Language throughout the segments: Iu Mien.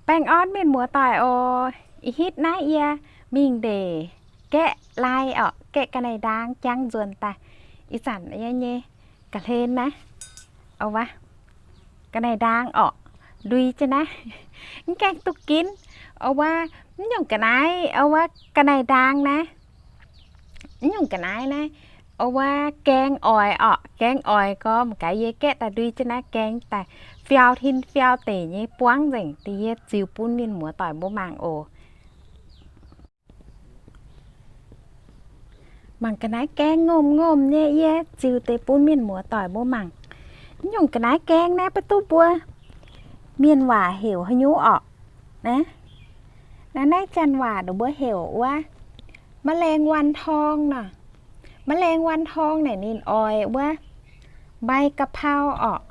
Baengh orn mienh muoz-doic oc. Ih hitv naaiv yie mingh ndeic gaeqv lai orqc, gaeqv ga'naaiv ndaang jangv nzuonx daaih. Ih zanc yie nyei ga'hlen naaiv, ga'naaiv ndaang orqc, ndui jienv naaiv, mv gaengh duqv ginv. Wuov, mv nyungc ga'naaiv, wuov ga'naaiv ndaang naaiv, mv nyungc ga'naaiv naaiv, wuov gaeng oix orqc, gaeng oix gorx mangc gaax yie gaeqv daaih ndui jienv naaiv gaeng daaih fiau tin fiau deic nyei buangv nzengc, deix yie ziux bun mienh muoz-doic mbuo mangc oc. Mangc ga'naaiv gaeng ngomh ngomh nyei, yie ziux deix bun mienh muoz-doic mbuo mangc. Mv nyungc ga'naaiv gaeng naaiv baav duqv mbuo mienh waac heuc haaix nyungc orqc? Naaiv, naaiv janx waac ninh mbuo heuc wuov แมลงวันทอง nor. แมลงวันทอง naaic ninh oix wuov ใบกะเพรา orqc.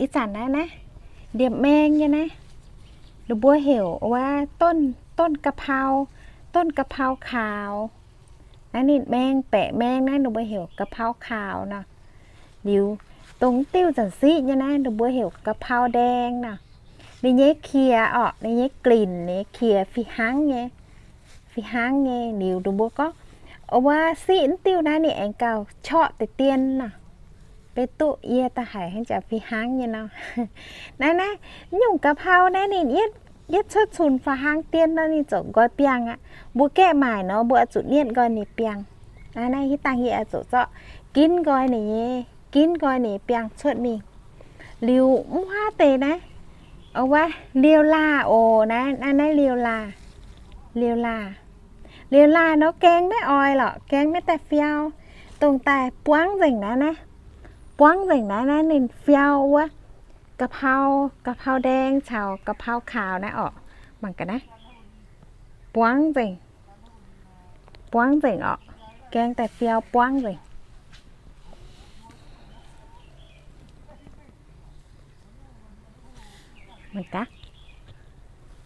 Ih zanc naaiv naaiv, ndiemh maeng nyei naaiv, ninh mbuo heuc wuov ต้น ต้นกะเพรา ต้นกะเพราขาว. Naaiv ninh maeng, baeqc maeng naaiv ninh mbuo heuc กะเพราขาว nor. Liuz dongh diuh zanc siqv nyei naaiv ninh mbuo heuc กะเพราแดง nor. Ninh nyei qiex orqc, ninh nyei glinc, ninh nyei qiex fih hnangv nyei, fih hnangv nyei. Liuz ninh mbuo gorngv wuov siqv mv diuh naaiv ninh aengx gauh qorqv deix dien nor. Beiv duqv yie da'haiz hnangv jaax fih hnangv nyei nor. Naaiv naaiv, mv nyungc กะเพรา naaiv ninh yietv, yietv cuotv cunx faaux hlang dien nor ninh ziouc nqoi biangh aqv. Mbuo gaeqv maaic nor mbuo oix zuqc nietv nqoi ninh biangh. Naaiv naaiv hitv dangh yie oix zuqc zorqv ginv nqoi ninh nyei, ginv nqoi ninh biangh cuotv mingh. Liuz mv huaav deix naaiv, wuov liouh laah oc, naaiv, naaiv, naaiv liouh laah, liouh laah. Liouh laah nor gaeng maiv oix lorqc, gaeng maiv daaih fiau. Dongh daaih buangv nzengc naaiv naaiv, buangv nzengc naaiv naaiv ninh fiau wuov กะเพรา, กะเพราแดง caux กะเพราขาว naaiv orqc. Mangc gaax naaiv, buangv nzengc, buangv nzengc orqc. Gaeng daaih fiau buangv nzengc. Mangc gaax,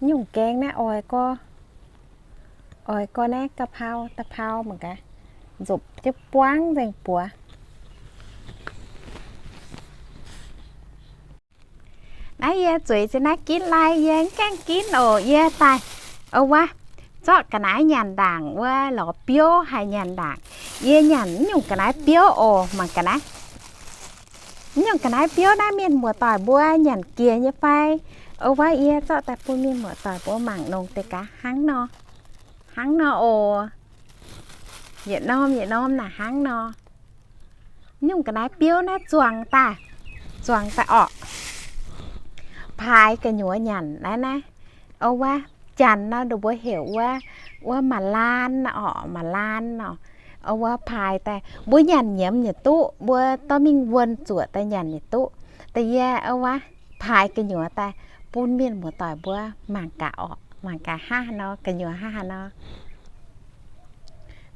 nyungc gaeng naaiv oix gorx, oix gorx naaiv กะเพรา, กะเพรา mangc gaax, nzopc jienv buangv nzengc buoz. Naaiv yie zueiz zinh naaiv ginv lai, yie mv gaengh ginv oc. Yie daaih, wuov, zorqv ga'naaiv nyanc ndaangc wuov, lorz biouv haih nyanc ndaangc. Yie nyanc mv nyungc ga'naaiv biouv oc. Mangc ga'naaiv, mv nyungc ga'naaiv biouv naaiv mienh muoz-doic mbuo nyanc jiex nyei fai? Wuov, yie zorqv daaih bun mienh muoz-doic mbuo mangc nongx deix gaax. Hnangv nor, hnangv nor oc. Yietc norm yietc norm naaic hnangv nor. Mv nyungc ga'naaiv biouv naaiv zuangx daaih, zuangx daaih orqc. Paaix gu'nyuoz nyanc naaiv naaiv. Wuov, janx nor ninh mbuo heuc wuov, wuov หม่าล่า orqc, หม่าล่า orqc. Wuov, paaix daaih mbuo nyanc nyiemz yietc duqv, mbuo dorh mingh wuonh zuoqc daaih nyanc yietc duqv. Da'yietv, wuov, paaix gu'nyuoz daaih bun mienh muoz-doic mbuo mangc gaax orqc, mangc gaax hnangv haaix nor, gu'nyuoz hnangv haaix nor.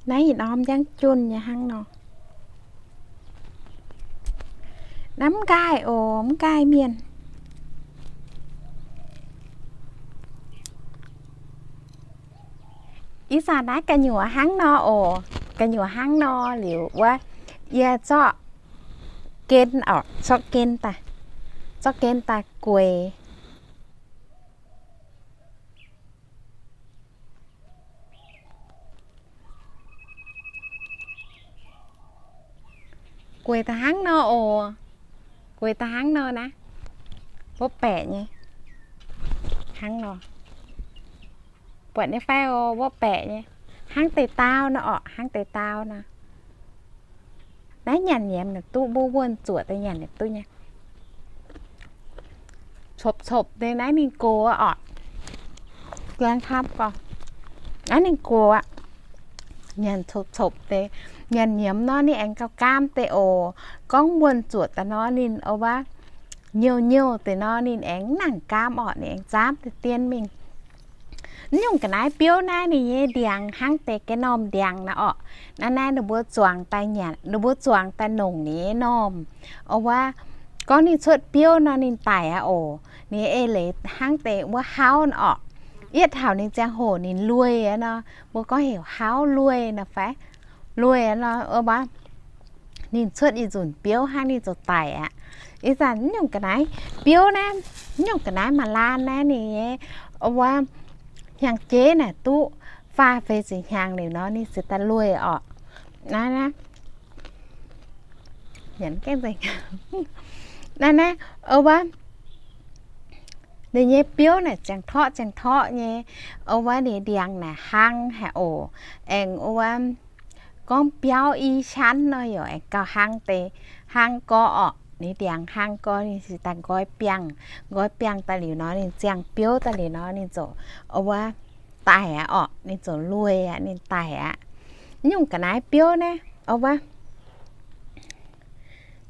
Naaiv yietc norm njang junh nyei hnangv nor. Naaiv mv nqaai oc, mv nqaai mienh. Ih zanc naaiv gu'nyuoz hnangv nor oc, gu'nyuoz hnangv nor liuz wuov, yie zorqv gen orqc, zorqv gen daaih, zorqv gen daaih gueix. Gueix daaih hnangv nor oc. Gueix daaih hnangv nor naaiv. Wuov baeqc nyei. Hnangv nor. Buatc nyei fai oc, wuov baeqc nyei. Hnangv deix daauv nor orqc, hnangv deix daauv nor. Naaiv nyanc nyiemz naaic duqv, mbuo wuonh zuoqc daaih nyanc naaic duqv nyei. Copv-copv deix naaiv ninh gox orqc. Gaeng kapv gorx. Naaiv ninh gox aqv. Nyanc copv-copv deix, nyanc nyiemz nor ninh aengx gauh gaam deix oc. Gorngv wuonh zuoqc daaih nor ninh, wuov, nyouh nyouh deix nor ninh aengx mv nangc gaam orqc, ninh aengx zaamv deix dien mingh. Mv nyungc ga'naaiv biouv naaiv ninh nyei ndiangx hnangv deix ga'norm ndiangx naaiv orqc. Naaiv naaiv ninh mbuo zuangx daaih nyanc, ninh mbuo zuangx daaih nongc ninh nyei normh. Wuov, gorngv ninh cuotv biouv nor ninh daic aqv oc. Ninh eix leiz hnangv deix wuov hauv naaiv orqc. Yietv taux ninh ziangh hoc ninh lueih aqv nor, mbuo gorngv heuc hauv lueih nor fai? Lueih aqv nor, wuov, ninh cuotv ih nzunc biouv hnangv ninh zoux daic aqv. Ih zanc mv nyungc ga'naaiv biouv naaiv, Nyungc ga'naaiv maaih laan naaiv ninh nyei, wuov, hnyangx-jeiv naaic duqv faah feix ziepc hnyangx liuz nor ninh ziouc daaih lueic orqc. Naaiv naaiv, naaiv naaiv, wuov, ninh nyei biouv naaic ziangh torqv ziangh torqv nyei, wuov, ninh ndiangx naaic hlang haic oc. Aengx wuov, gorngv biauv i shanv nor yaac aengx gauh hlang deix, hlang gorx orqc. Ninh ndiangx hlang gorx ninh ziouc daaih nqoi biangh, nqoi biangh daaih liuz nor ninh ziangh biouv daaih liuz nor ninh ziouc, wuov, daic aqv orqc, ninh ziouc lueic aqv, ninh daic aqv. Nyungc ga'naaiv biouv naaiv, wuov,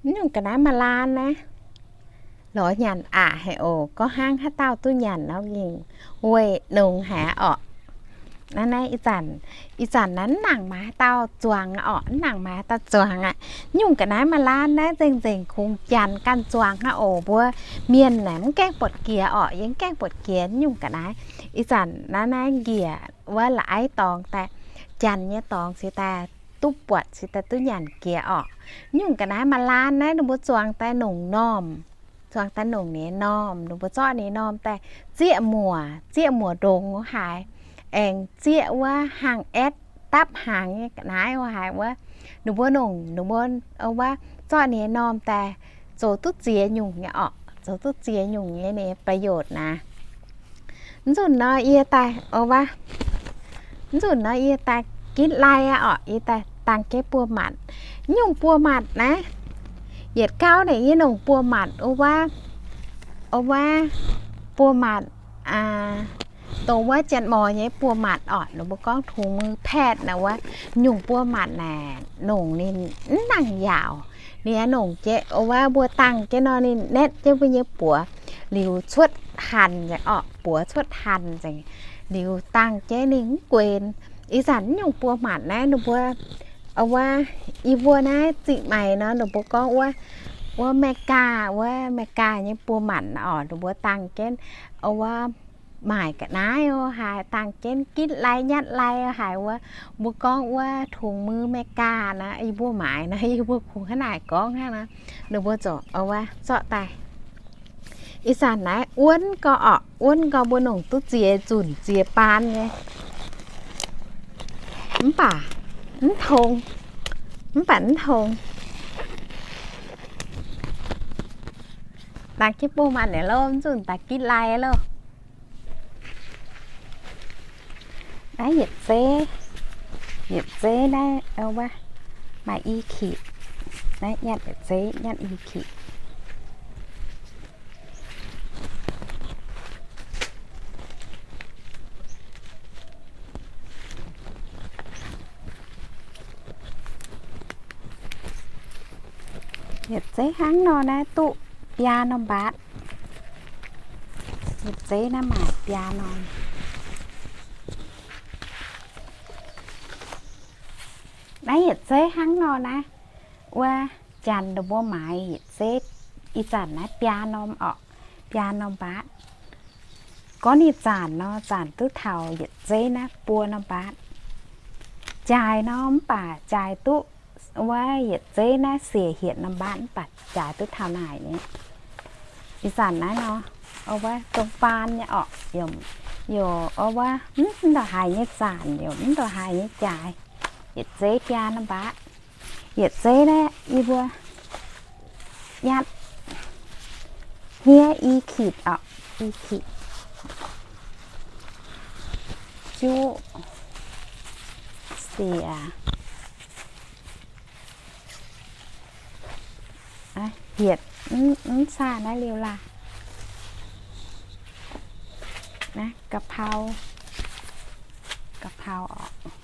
nyungc ga'naaiv maaih laan naaiv, lorz nyanc aqc haic oc. Gorngv hnangv haaix dauh duqv nyanc nor gengh weic nongx haic orqc. Naaiv naaiv ih zanc, ih zanc naaiv mv nangc maaih haaix dauh zuangx orqc, mv nangc maaih haaix dauh zuangx aqv. Nyungc ga'naaiv maaih laan naaiv nzengc nzengc kungx janx ganh zuangx hnangv oc. Mbuo mienh naaic mv gaengh buatc jiex orqc, yie mv gaengh buatc jiex nyungc ga'naaiv. Ih zanc naaiv naaiv njiec wuov la'aiv dorngx daaih, janx nyei dorngx cingx daaih duqv buatc cingx daaih duqv nyanc jiex orqc. Nyungc ga'naaiv maaih laan naaiv ninh mbuo zuangx daaih nongc normh, zuangx daaih nongc ninh nyei normh, ninh mbuo zorqv ninh nyei normh daaih zieqv muoc, zieqv muoc ndongx wuov haaix, aengx zieqv wuov hnaangx-aetv dapv hnaangx nyei ga'naaiv wuov haaix wuov, ninh mbuo nongc, ninh mbuo, wuov, zorqv ninh nyei normh daaih zoux duqv ziex nyungc nyei orqc, zoux duqv ziex nyungc nyei ninh nyei ประโยชน์ naaic. Mv nzunc nor yie daaih, wuov, mv nzunc nor yie daaih gitv lai aqv orqc, yie daaih dangh jienv buo matc. Nyungc buo matc naaiv, yietc gauv naaic yie nongc buo matc, wuov, wuov, buo matc, dongh wuov janx-morc nyei buo matc orqc, ninh mbuo gorngv ถุงมือแพทย์ naaic wuov. Nyungc buo matc naaic nongc ninh mv nangc yaauc. Ninh aengx nongc jienv, wuov, mbuo dangh jienv nor ninh netv jienv mbuo nyei buoz, liuz cuotv hanc nzengc orqc, buoz cuotv hanc nzengc, liuz dangh jienv ninh mv guenx. Ih zanc nyungc buo matc naaiv ninh mbuo, wuov, yie mbuo naaiv zingh maaic nor ninh mbuo gorngv wuov, wuov แม่กล้า, wuov แม่กล้า nyei buo matc orqc, ninh mbuo dangh jienv, wuov, maaic ga'naaiv wuov haaix, dangh jienv gitv lai nyatv lai wuov haaix wuov, mbuo gorngv wuov ถุงมือแม่กล้า naaiv, yie mbuo maaiz naaiv, yie mbuo kungx hnangv naaic gorngv hnangv naaiv. Ninh mbuo ziouc, wuov, zorqv daaih. Ih zanc naaiv wuonv gau orqc, wuonv gau mbuo nongc duqv ziex nzunc ziex baan nyei. Mv baac mv tong, mv baac mv tong. Dangh jienv buo matc naaic loh, mv nzunc daaih gitv lai loh. Naaiv yietc zeiv, yietc zeiv naaiv, wuov, maaih i kitc. Naaiv nyatv yietc zeiv, nyatv i kitc. Yietc zeiv hnangv nor naaiv duqv biaa norm mbaatv. Yietc zeiv naaiv maaih biaa norm. Naaiv yietc zeiv hnangv nor naaiv, wuov, janx ninh mbuo maaiz yietc zeiv, ih zanc naaiv biaa norm orqc, biaa norm mbaatv. Gorngv ninh zanc nor, zanc duqv taux yietc zeiv naaiv buo norm mbaatv. Jaaix nor mv baac jaaix duqv wuov yietc zeiv naaiv siec hietc norm mbaatv mv baac jaaix duqv taux naaic nyei. Ih zanc naaiv nor, wuov, dongh baan nyei orqc, yaac, yaac, wuov, mv ndongc haaix nyei zanc, yaac mv ndongc haaix nyei jaaix. Yietc zeiv biaa norm mbaatv. Yietc zeiv naaiv yie mbuo nyatv hniev i kitc orqc, i kitc, juqv, siec, hietc, mv saah naaiv liuh laah. Naaiv กะเพรา, กะเพรา orqc.